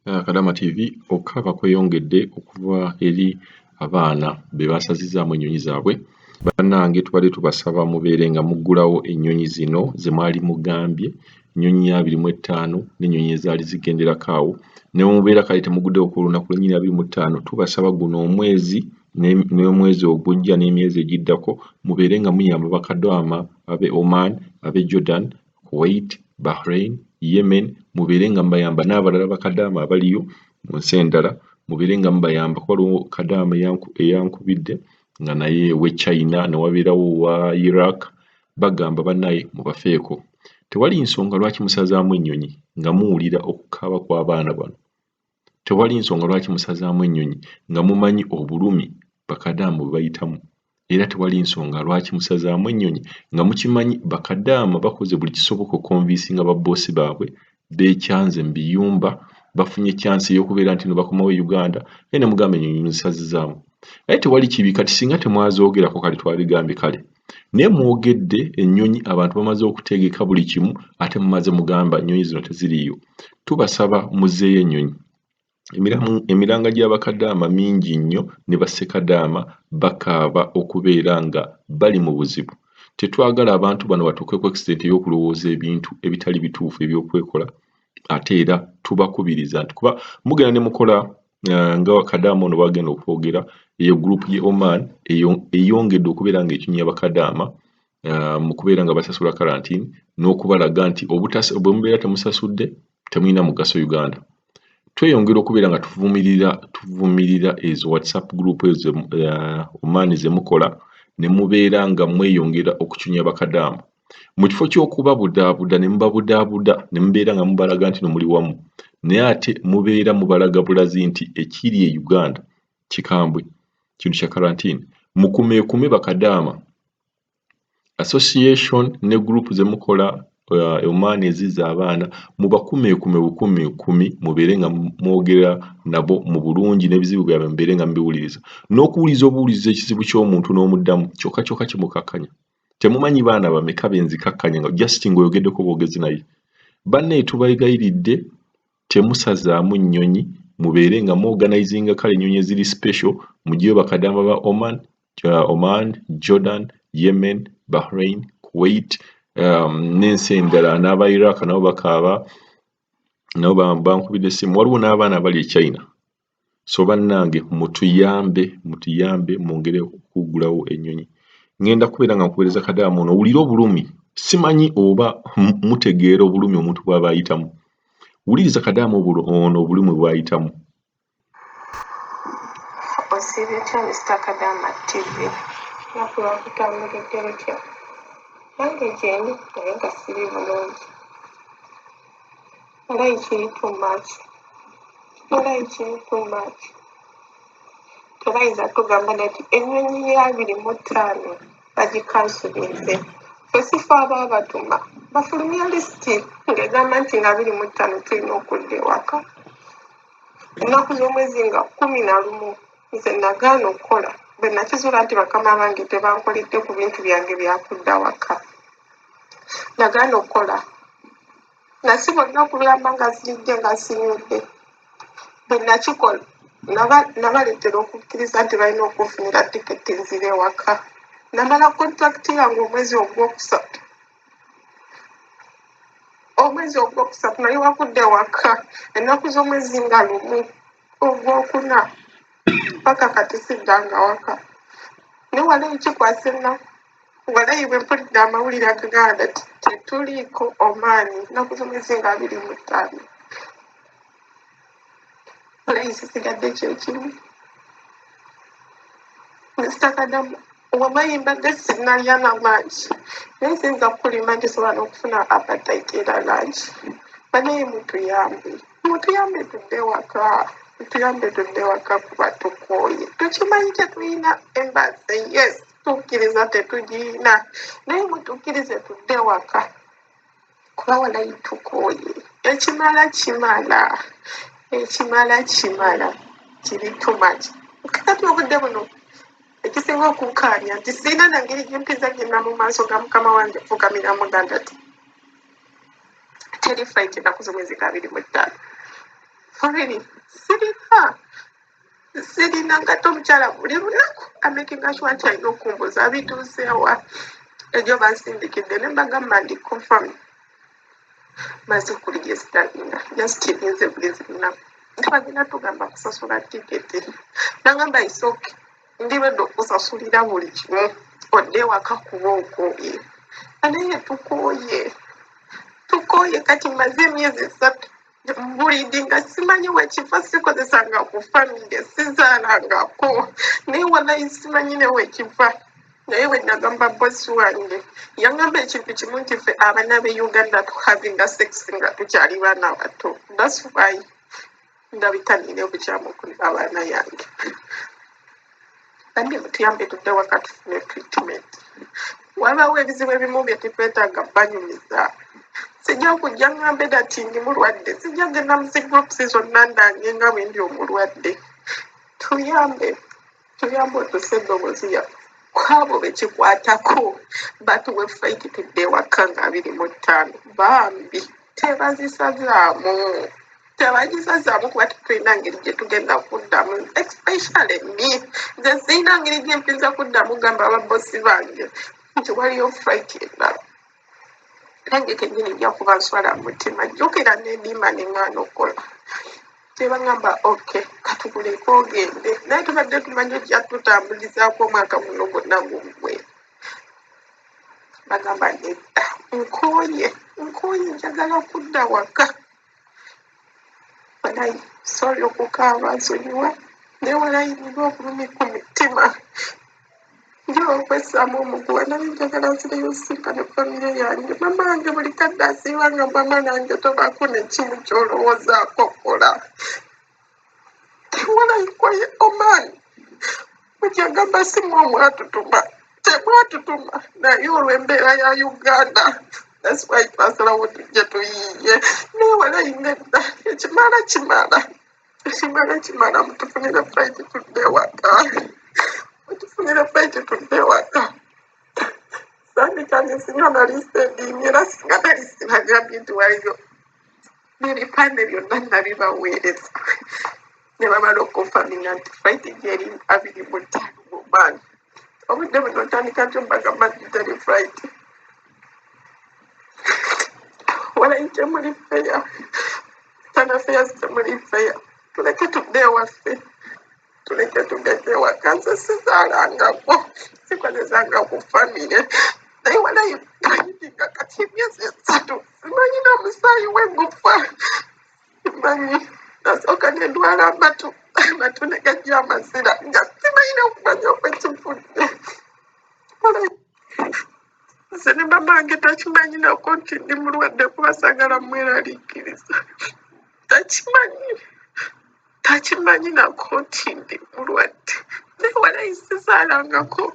Kadama TV, okukaaba kweyongedde okuva eri abaana be basazizzaamu ennyonyi zaabwe. Bannange, tubadde tubasaba mubeere nga muggulawo ennyonyi zino ze mwali mugambye, ennyonyi ya 25 n'ennyonyi ezaali zigenderako awo. Ne mubeera kale temuguddewo ku lunaku lwennyini 25, tubasaba guno omwezi n'omwezi ogujja n'emyezi egiddako mubeere nga muyamba bakadaama ab'e Oman, ab'e Jordan, Kuwait, Bahrain, Yemen, mubeere nga mubayamba n'abalala bakadaama abaliyo mu nsi endala, mubeere nga mubayamba kuba waliwo kadaama eyankubidde nga naye ow'e China, ne wabeerawo owa Iraq, bagamba bannaye mubafeeko. Tewali nsonga lwaki musazaamu ennyonyi nga muwulira okukaaba kw'abaana bano. Tewali nsonga lwaki musazaamu ennyonyi nga mumanyi obulumi bakadaama bwe bayitamu. Era tewali nsonga lwaki musazaamu ennyonyi nga mukimanyi bakadaama bakoze buli kisoboka okukonvinsinga babboosi baabwe, beekyanze mu biyumba, bafunye chance ey'okubeera nti no bakomawo e Uganda, naye ne mugamba ennyonyi muzisazizaamu. Naye tewali kibi kati singa temwazoogerako kale twabigambye kale. Naye mwogedde ennyonyi abantu bamaze okutegeka buli kimu ate mumaze mugamba ennyonyi zino teziriiyo. Tubasaba muzzeeyo ennyonyi. Emiranga gya bakadaama mingi nnyo ne bassekadaama bakaaba okubeera nga bali mu buzibu. Tetwagala abantu bano batuuke ku extent ey'okulowooza ebintu ebitali bituufu eby'okwekola ate era tubakubiriza nti kuba mugenda ne mukola nga kadaama ono bw'agenda okwogera eyo group ye Oman eyongedde okubeera ng'ekinya bakadaama mu kubeera nga basasula quarantine n'okubalaga nti bwe mubeera temusasudde temulina mugaso Uganda. Tweyongera okubeera nga tuvumirira ezo WhatsApp group ezo Oman ze mukola ne mubeera nga mweyongera okucunya bakadaama. Mu kifo ky'okubabudaabuda ne mubabudaabuda ne mubeera nga mubalaga nti no muli wamu, naye ate mubeera mubalaga bulazi nti ekiri e Uganda kikambwe, kintu kya quarantine. Mukumeekume bakadaama. Association ne group ze mukola Oman ezizza abaana mubakumeekume bukumiikumi mubeere nga mwogera nabo mu bulungi n'ebizibu byabwe mubeere nga mubiwuliriza. N'okuwuliriza obuwuliriza ekizibu ky'omuntu n'omuddamu kyokka kyokka kimukakkanya. Temumanyi baana bameka be nzikakkanya nga just ng'oyogeddeko bwogezi naye. Bannaye tubeegayiridde temusazaamu nnyonyi mubeere nga muorganizinga kale ennyonyi eziri special muggyeyo bakadaama ba Oman, Oman, Jordan, Yemen, Bahrain, Kuwait n'ensi endala n'aba Iraq nabo bakaaba nabo bankubidde essimu waliwo n'abaana abali e China. So bannange mutuyambe mutuyambe mwongere okuggulawo ennyonyi. Ŋŋenda kubeera nga nkuweereza kadaama ono owulire obulumi. Simanyi oba mutegeera obulumi omuntu bw'aba ayitamu. Wuliriza kadaama ono obulumi bw'ayitamu. Osiibye otya Mister Kadaama TV? Olunaku lwakutambulidde lutya? Nange gyendi naye nga siri bulungi. Walayi kiri too much. Walayi kiri too much. Tebayinza tugamba nti ennyonyi ya 25 bagikansulinze. Ffe si ffe abaabatuma. Bafulumya lisiti ng'egamba nti nga 25 tulina okudda ewaka. Ennaku z'omwezi nga 11 nze nagaana okukola bwe nakizuula nti bakama bange tebankoledde ku bintu byange byakudda waka. Nagaana okukola. Nasiba olunaku lulamba nga ziridde nga sinywedde. Bwe nakikola nabaleetera okukkiriza nti balina okunfunira tiketi nzire ewaka. Namala kontulakiti yange omwezi ogwokusatu. Omwezi ogwokusatu naye wakudda ewaka ennaku z'omwezi nga 1 ogwokuna paka kati siddanga waka. Naye walayi kikwasa ennaku. Walayi bwe mpulidde amawulire agagamba nti tetuliiko Oman ennaku z'omwezi nga 25. Walayi sisigadde kyekimu. Mr. Kadama, wallahi mbadde sinnalya na lunch naye siyinza kukulimba nti sobola n'okufuna appetite era lunch. Banaye mutuyambe, mutuyambe tudde waka, mutuyambe tudde waka kuba tukooye. Tukimanyi tetulina embassy, yes, tukkiriza tetugiyina naye mutukkirize tudde waka kuba walayi tukooye. Ekimala kimala, ekimala kimala, kiri too much. Kati obudde buno ekisinga okunkaabya nti sirina na ngeri gye mpisa genda mu maaso ga mukama wange fukamira muganda nti teri flight ennaku z'omwezi nga 25. Really, sirina sirina ngato. Omukyala buli lunaku amakinga sure nti alina okumbuuza bituuseewa, egyo bansindikidde ne mbagamba ndi confirm, maze okuregisteringa, just nze buli lunaku nti bagenda tugamba kusasula tiketi. Nagamba, "It's okay, ndi ready okusasulira buli kimu odde ewaka kuba okooye." Naye tukooye, tukooye. Kati maze emyezi 3 mbulidi nga simanyi wekifa. Sikozesanga ku famire, sizaalangako, naye walayi simanyi ne wekiva. Naye bwe nagamba bosi wange, yangamba ekintu kimu nti ffe abaana be Uganda tuhavinga sex nga tukyali baana bato. That's why ndabika nina obukyamu kuli abaana yange. Bambi, mutuyambe tudde waka tufune treatment. Wabaawo ebizibu ebimu bye tetwetaaga banyumiza. Sijja kujja ŋŋambe dati ndi mulwadde, sijja genda mu zi groups zonna ndange nga bwe ndi omulwadde. Tuyambe, tuyambe otuse eddoboozi lyaffe kwabo bekikwatako, batuwe flight tudde ewaka nga 25. Bambi, tebazisazaamu, tebagisazaamu, kuba tetulina ngeri gye tugenda kuddamu, especially me. Nze sirina ngeri gye mpinza kuddamu gamba ababosi bange nti waliyo flight endala. Nange kennyini nja kuba nswala mu mutima. Jjukira nedimba neŋŋaana okukola, tebaŋŋamba, "Okay, katuguleko ogende," naye tubadde tumanyi ojja tutambulizaako omwaka guno gwonna guggwe. Bagamba, "Nedda, nkooye, nkooye, njagala kudda waka." Walayi sorry okukaaba, nsonyiwa, naye walayi nina obulumi ku mutima. Njala okwessaamu omuguwa, naye njagala nzireyo sinkane famire yange. Mama wange buli kadde asiiba nga, "Mama nange tobaako nekimu ky'olowoozaako kola." Walayi nkoye. Oman bwe si mwe omwatutuma, temwatutuma, naye olw'embeera ya Uganda, that's why twasalawo tujje tuyiiye. Naye walayi nedda, ekimala kimala, ekimala kimala. Mutufunire flight tudde ewaka, mutufunire flight tudde ewaka. Sandikanye singa nali sediimye, era singa nali sibagambye nti waliyo n'ebipande byonna nabibaweereza ne bamala okuconfirminga nti flight gyeri 25 mu maanyi. Obudde buno ntandika ntyo mbagamba nti teri flight. Walayi temuli fair, tana fair, temuli fair. Tuleke tudde ewaffe, tuleke tugende ewaka. Nze sizaalangako, sikozesanga ku famire, naye walayi nga kati emyezi 3 simanyi na musaayi we gufa, simanyi. Nasooka nendwala amatu, amatu ne gajja amasira nga simanyi nakumanya okwekivudde. Nze ne mama wange takimanyi nako nti ndi mulwadde, kuba saagala mweraliikiriza. Takimanyi, takimanyi nako nti ndi mulwadde. Naye walayi sizaalangako,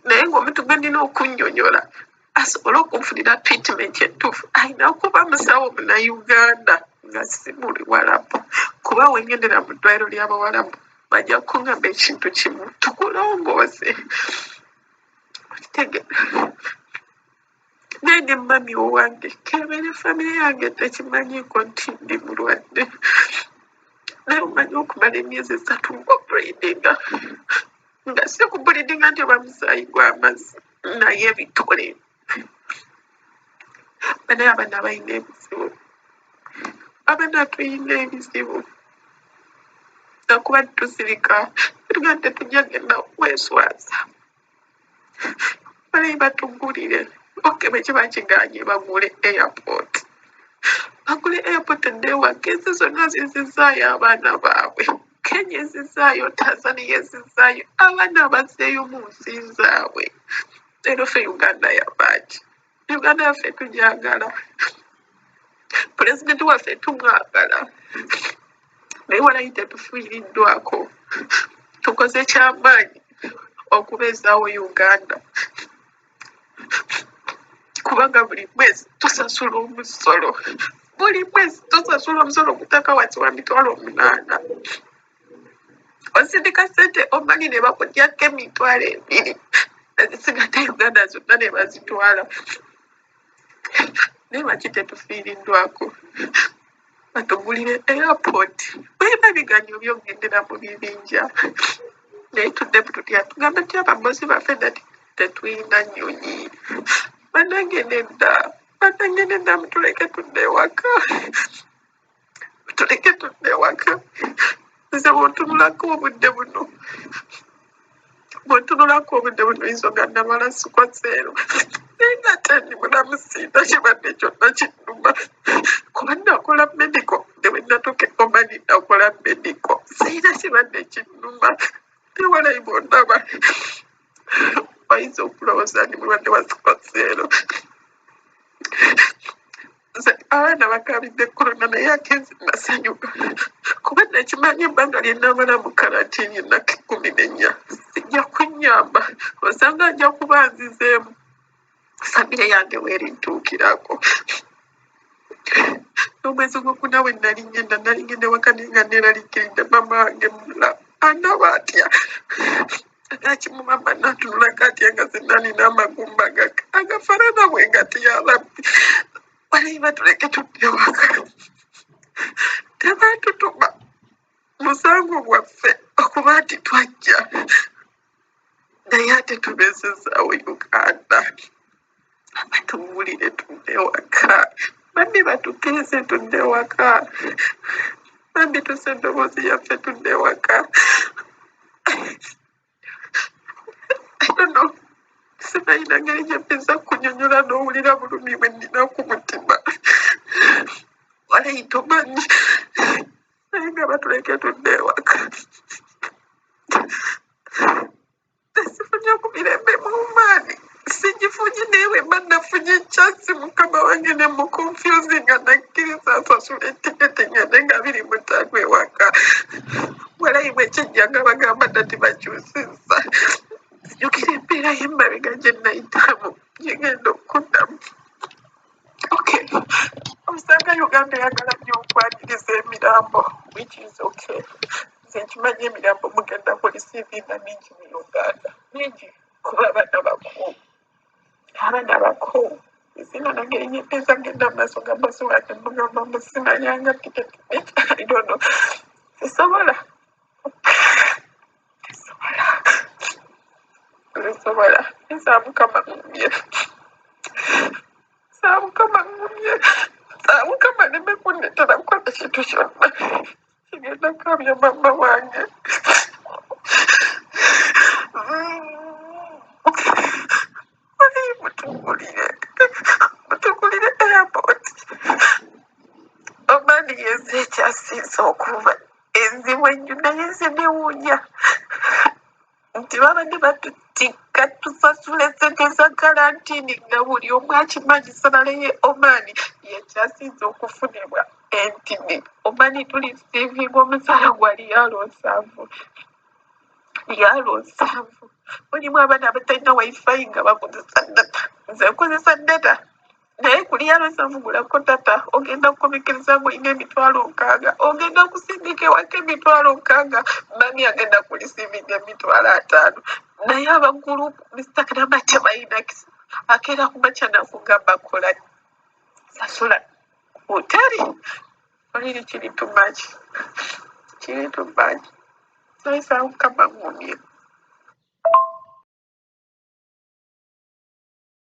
naye ng'omuntu gwe ndina okunnyonnyola asobole okunfunira treatment entuufu alina kuba musawo Munnayuganda nga si Muwalabu, kuba wengendera mu ddwaliro ly'Abawalabu bajja kuŋŋamba ekintu kimu, "Tukulongoose." Okitegeera? Naye ne mami owange kebeere famire yange tekimanyiiko nti ndi mulwadde. Naye omanyi okumala emyezi 3 ng'obleedinga, nga si kubleedinga nti oba musaayi gw'amazzi, naye ebitole. Banaye abaana balina ebizibu, abaana tulina ebizibu nakuba tusirika tugaa tetujja genda kweswaza. Balayi batugulire. Okay, bwe kiba kiganye, bagule airport, bagule airport edde ewaka. Ensi zonna zizizaayo abaana baabwe. Kenya ezizaayo, Tanzania ezizaayo abaana, bazzeeyo mu nsi zaabwe. Leero ffe Uganda yabaaki? Uganda yaffe tugyagala, pulezidenti waffe tumwagala, naye walayi tetufiiriddwako. Tukoze kyamaanyi okubeezaawo Uganda, kubanga buli mwezi tusasula omusolo, buli mwezi tusasula omusolo ogutaka wansi wa 80,000. Osindika sente omanyi ne bakugyako 20,000, ezisigadde Uganda zonna ne bazitwala. Naye lwaki tetufiiriddwako? Batugulire airport. Bweba biganyo byogendera mu bibinja. Naye tuddemu tutya? Tugambe tutya ababosi baffe nti tetulina nnyonyi? Bannange nedda, bannange nedda, mutuleke tudde ewaka, mutuleke tudde ewaka. Nze bw'otunulako obudde buno, bw'otunulako obudde buno oyinza ogamba namala sikwaseero, naye nga ate ndi mulamu, siina kibadde kyonna kinnuma, kuba nakola medical ne bwe natuuka e Oman nakola medical, siina kibadde kinnuma. Tewalayi bw'ondaba oyinza okulowooza ndi mulwadde wa sikwaseero. Nze abaana bakaabidde korona, naye ate nze nasanyuka kuba nakimanyi ebbanga lye namala mu karantiini, ennaku 14, sijja kunnyamba, osanga nja kuba nzizeemu famire yange weerintuukirako. N'omwezi gwokuna bwe nali ngenda, nali ngenda ewaka, naye nga neeraliikiridde maama wange mula anaba atya, lwaki mumama natunulako atya nga zenna nina amagumba agafaanana bwe gati. Ya Rabbi, walayi batuleke tudde ewaka. Tebaatutuma musango gwaffe okuba nti twajja, naye ate tubeezezaawo Uganda. Batubuulire tudde ewaka, bambi batukkirize tudde ewaka, bambi tusse eddoboozi lyaffe tudde ewaka. I don't know. Simanyi ngeri gye mpinza kunyonyola n'owulira bulumi bwe nnina ku mutima. Walayi tomanyi, naye nga batuleke tudde ewaka. Sifunye ku mirembe mu maani, sigifunye, naye bwe mba nafunye chance, mukama wange ne mu confuse nga nakkiriza nsasula etiketi ngende nga 25 ewaka. Walayi bwe kijja nga bagamba nati bakyusizza, nzijukira embeera y'emabega gye nayitamu gye ngenda okuddamu. Okay, osanga Uganda eyagala nnyo okwaniriza emirambo, which is okay. Nze nkimanyi emirambo mugenda kureceivinga mingi mu Uganda, mingi, kuba abaana bakoowu, abaana bakoowu. Sina nangeri nyepesa ngenda mu maaso ga bosi wange mugamba mbu simanyanga tiketi. I don't know, sisobola, sisobola, sisobola. Nsaba Mukama ngumye, nsaba Mukama ngumye, nsaba Mukama aleme kundeetera kukola kintu kyonna kigenda kukabya maama wange. Mutugulire, mutugulire airport. Oman yensi ekyasinze okuba enzibu ennyo, naye nze newuunya nti babadde batutikka tusasule sente za kalantiini nga buli omu akimanyi salary ye Oman yekyasinze okufunibwa entini. Oman tureceivinga omusaala gwa riyaalo 70, riyaalo 70. Mulimu abaana abatalina wifi nga bakozesa data. Nze nkozesa data, naye ku riyaalo 70 gulako data, ogenda kukomekkereza ng'olina 60,000, ogenda kusindika ewaka 60,000, mami agenda kureceivinga 50,000. Naye abagulu Mr Kadama tebalina kisa, akeera ku makya nakugamba kola, sasula hoteri oliri. Kiri too much, kiri too much. Naye nsaba Mukama ngumye.